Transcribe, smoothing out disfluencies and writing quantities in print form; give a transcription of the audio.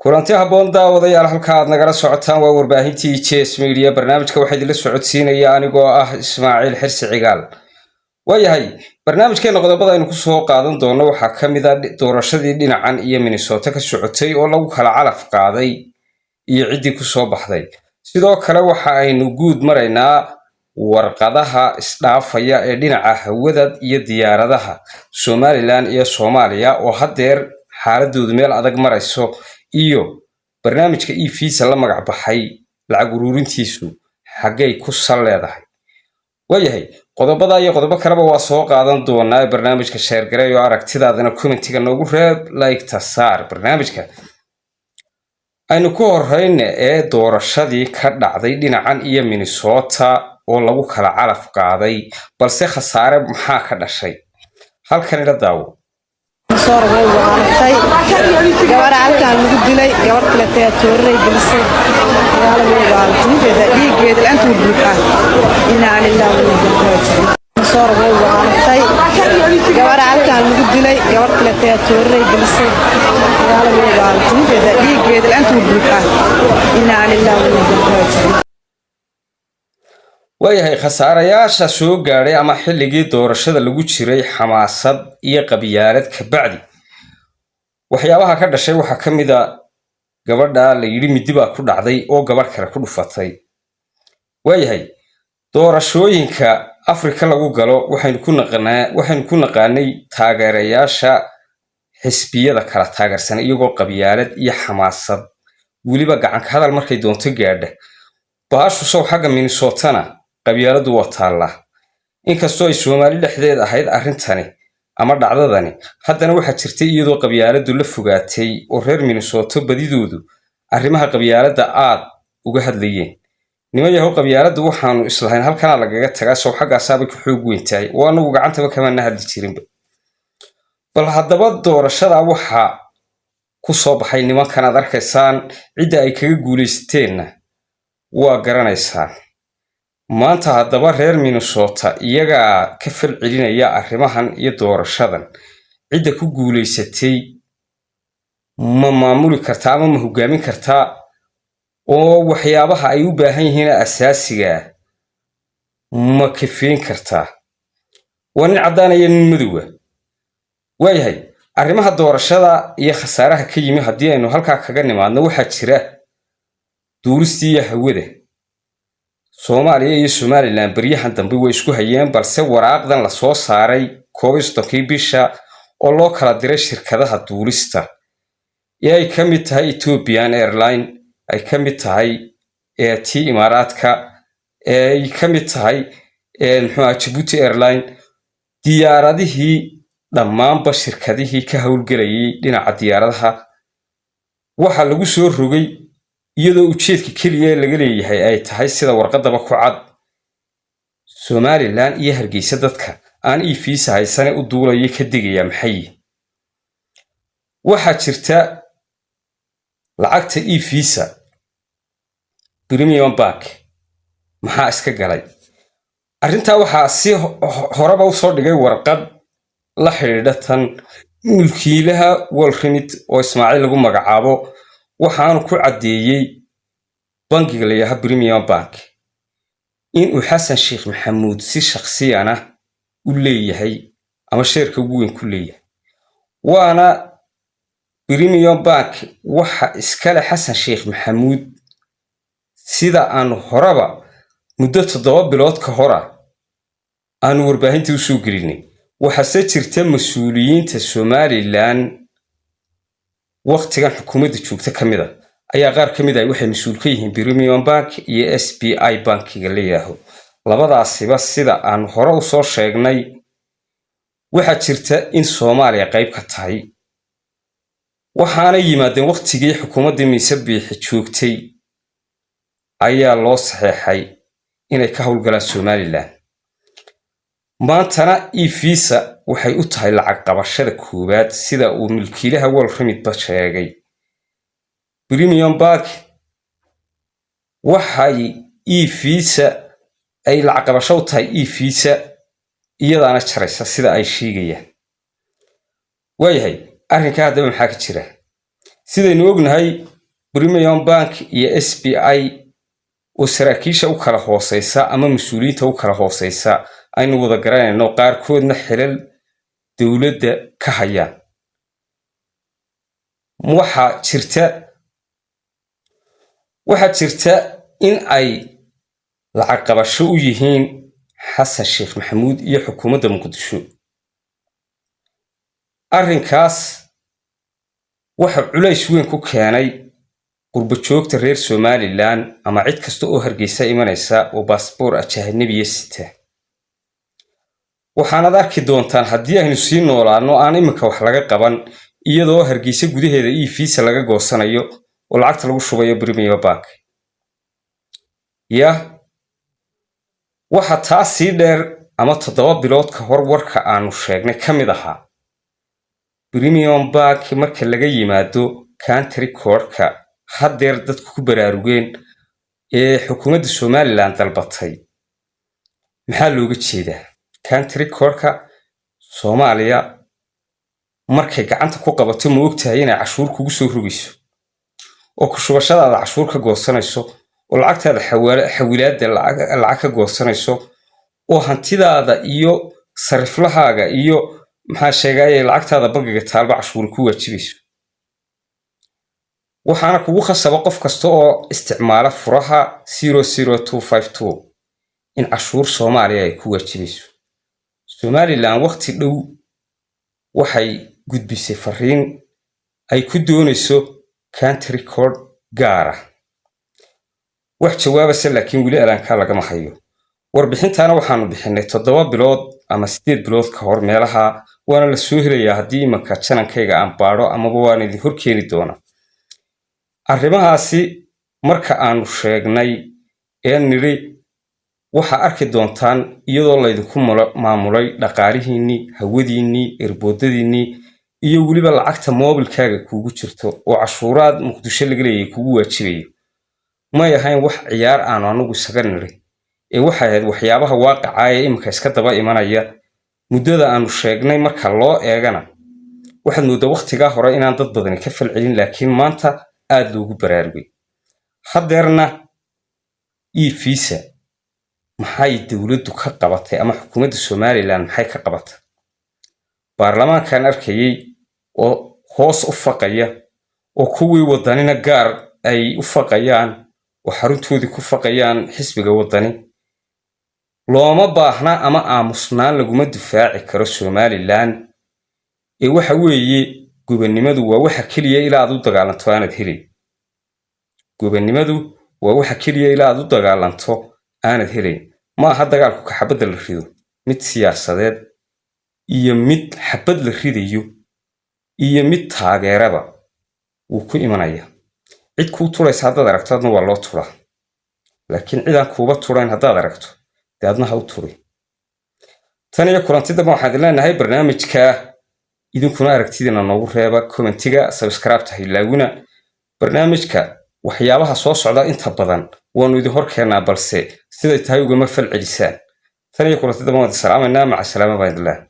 Kulanti habboon, daawadayaal. Halka aad nagala socotaan waa warbaahintii Jes Media. Barnaamijka waxaa idinla socodsiinaya anigoo ah Ismaaciil Xirsi Cigaal. Waayahay, barnaamijkeena qodobada aynu kusoo qaadan doono waxaa ka mid a doorashadii dhinacan iyo Minnesota ka socotay oo lagu kala calaf qaaday iyo ciddii kusoo baxday. Sidoo kale waxa aynu guud maraynaa warqadaha isdhaafaya ee dhinaca hawada iyo diyaaradaha Somaliland iyo Soomaaliya oo haddeer xaaladoodu meel adag marayso, iyo barnaamijka e visa la magac baxay lacag ururintiisu xaggay ku sal leedahay. Waayahay, qodobada iyo qodobo kaleba waa soo qaadan doonaa. Barnaamijka share garee oo aragtidaadana commentiga noogu reeb, like-ta saar. Barnaamijka aynu ku horeyna ee doorashadii ka dhacday dhinacan iyo Minnesota oo lagu kala calaf qaaday, balse khasaare maxaa ka dhashay? Halkan ila daawo. Soo way waaratay gabadha halkan lagu dilay, gabar kale tooray gelisay. Magaalada way waaratay, ujeeda dhiigeeda intuu buuxaa. Inaa lillahi wa inaa ilaihi raajicuun. Soo way waaratay gabadha halkan lagu dilay, gabar kale tooray gelisay. Magaalada way waaratay, ujeeda dhiigeeda intuu buuxaa. Inaa lillahi wa inaa ilaihi raajicuun. Waayahay, khasaarayaasha soo gaadhay ama xilligii doorashada lagu jiray xamaasad iyo qabyaalad kabacdi waxyaabaha ka dhashay waxaa ka mid a gabadha la yidhi midi baa ku dhacday oo gabadh kale ku dhufatay. Waayahay, doorashooyinka Afrika lagu galo waxaynu ku naqaanay taageerayaasha xisbiyada kala taageersan iyagoo qabyaalad iyo xamaasad, weliba gacanka hadal markay doonto gaadha bahashu. Sow xagga Minnesotana qabyaaladdu waa taallaa. Inkastoo ay Soomaali dhexdeed ahayd arrintani ama dhacdadani, haddana waxaa jirtay iyadoo qabyaaladdu la fogaatay oo reer Minnesota badidoodu arrimaha qabyaaladda aad uga hadlayeen. Niman yahow, qabyaaladdu waxaanu islahayn halkanaa lagaga tagaa, sow xaggaasaabay ku xoog weyn tahay oo anagu gacantaba kamaana hadli jirinba. Bal haddaba doorashadaa waxaa ku soo baxay nimankan aad arkaysaan. Cidda ay kaga guulaysteenna waa garanaysaan. Maanta haddaba reer Minnesota iyagaa ka fal celinaya arrimahan iyo doorashadan. Cidda ku guulaysatay ma maamuli kartaa ama ma hogaamin kartaa, oo waxyaabaha ay u baahan yihiin asaasigaa ma kafeyn kartaa? Waa nin caddaanaya, nin madowga. Waayahay, arrimaha doorashada iyo khasaaraha ka yimi haddii aynu halkaa kaga nimaadno, waxaa jira duulistii iyo hawada Soomaaliya iyo Somaliland beryahan dambe way isku hayeen, balse waraaqdan lasoo saaray 31-kii bisha oo loo kala diray shirkadaha duulista ee ay ka mid tahay Ethiopian Airline, ay ka mid tahay tii Imaaraadka, ee ay ka mid tahay muxuu aha, Djibouti Airline, diyaaradihii dhammaanba shirkadihii ka howlgelayay dhinaca diyaaradaha waxaa lagu soo rogay, iyadoo ujeedka keliya ee laga leeyahay ay tahay, sida warqadaba ku cad, Somaliland iyo Hargeysa dadka aan e visa haysane u duulaya ka digaya. Maxay waxaa jirta lacagta e visa Premium Bank maxaa iska galay arrintaa? Waxaa si horeba usoo dhigay warqad la xidhiidha tan mulkiilaha WorldRemit oo Ismaaciil lagu magacaabo. Waxaanu ku caddeeyey bangiga la yidhaaha Premium Bank inuu Xasan Sheekh Maxamuud si shakhsiyana u leeyahay ama share-ka ugu weyn ku leeyahay. Waana Premium Bank waxa iskale Xasan Sheekh Maxamuud, sida aanu horeba muddo 7 bilood ka hora aanu warbaahinta usoo gelinay. Waxaase jirta mas-uuliyiinta Somaliland waktigan xukuumadda joogta ka mid a ayaa qaar ka mid ah waxay mas-uul ka yihiin Premium Bank iyo SBI bankiga la yidhaaho, labadaasiba sida aan hore usoo sheegnay. Waxaa jirta in Soomaaliya qayb ka tahay, waxaana yimaadeen waktigii xukuumaddii Muuse Biixi joogtay ayaa loo saxeexay inay ka howlgalaan Somaliland. Maantana e visa waxay u tahay lacag qabashada koowaad, sida uu milkiilaha WorldRemitba sheegay. Premium Bank waxay e visa ay lacag qabasho u tahay e visa, iyadaana jaraysa sida ay sheegayaan. Waayahay, arrinkaa haddaba maxaa ka jira? Sidaynu ognahay, Premier Bank iyo SBI oo saraakiisha u kala hooseysa ama mas-uuliyiinta u kala hooseysa aynu wada garanayno, qaarkoodna xilal dowladda ka hayaan. Waxaa jirta in ay lacag qabasho u yihiin Xasan Sheekh Maxamuud iyo xukuumadda Muqdisho. Arrinkaas waxa culays weyn ku keenay qurbajoogta reer Somaliland ama cid kasta oo Hargeysa imanaysa oo baasboor ajanabiya sita. Waxaanad arki doontaan, haddii aynu sii noolaano, aan iminka wax laga qaban, iyadoo Hargeysa gudaheeda e-visa laga goosanayo oo lacagta lagu shubayo Premier Bank. Yah, waxa taa sii dheer, ama 7 bilood ka hor warka aanu sheegnay ka mid ahaa, Premier Bank marka laga yimaado country code-ka haddeer dadku ku baraarugeen ee xukuumadda Somaliland dalbatay, maxaa looga jeedaa country code-ka? Soomaaliya markay gacanta ku qabato, ma ogtahay inay cashuur kugu soo rogayso oo ku shubashadaada cashuur ka goosanayso, oo lacagtaada xawilaadda lacag ka goosanayso, oo hantidaada iyo sariflahaaga iyo, maxaa sheegaye, lacagtaada bangiga taalba cashuuri ku waajibayso? Waxaana kugu khasaba qof kasta oo isticmaala furaha 00252 in cashuur Soomaaliya ay ku waajibayso. Somaliland waqti dhow waxay gudbisay fariin ay ku doonayso country code gaara. Wax jawaabase laakiin weli alaankaa lagama hayo. Warbixintaana waxaanu bixinay 7 bilood ama 8 bilood ka hor meelaha, waana la soo helayaa haddii imanka channel-kayga aan baadho, amaba waan idin hor keeni doonaa. Arrimahaasi marka aanu sheegnay ee nidhi waxaa arki doontaan iyadoo laydinku maamulay dhaqaalihiinnii, hawadiinnii, airport-adiinnii iyo weliba lacagta moobilkaaga kuugu jirto oo cashuuraad Muqdisho laga leeyahay kugu waajibayo, may ahayn wax ciyaar aanu anagu isaga nidhi ee waxay ahayd waxyaabaha waaqicaa ee iminka iska daba imanaya. Muddada aanu sheegnay marka loo eegana, waxaad mooddaa wakhtigaa hore inaan dad badani ka falcelin, laakiin maanta aada loogu baraarugay. Haddeerna e-visa maxay dowladdu ka qabatay ama xukuumadda Somaliland maxay ka qabatay? Baarlamaankan arkayey oo hoos u faqaya, oo kuwii Wadanina gaar ay u faqayaan oo xaruntoodii ku faqayaan xisbiga Wadani. Looma baahna ama aamusnaan laguma difaaci karo Somaliland ee waxa weeye gobonnimadu waa waxa keliya ilaa aad u dagaalanto aanad helin. Gobonnimadu waa waxa keliya ilaa aad u dagaalanto aanad helayn. Ma aha dagaalku ka xabadda la rido, mid siyaasadeed iyo mid xabad la ridayo iyo mid taageeraba wuu ku imanaya. Cid kuu turaysa haddaad aragto, adna waa loo turaa, laakiin cidaan kuuba turayn haddaad aragto, dee adna ha u turi. Tan iyo kulanti dambe, waxaan idin leenahay barnaamijka idinkuna aragtidiina noogu reeba comment-iga, subscribe-ta hilaawina. Barnaamijka waxyaabaha soo socda inta badan waanu idin hor keennaa, balse siday tahay ugama fal celisaan. Tan iyo kulanti dambe, waan idin salaamaynaa. Maca salaama baan idin leenahay.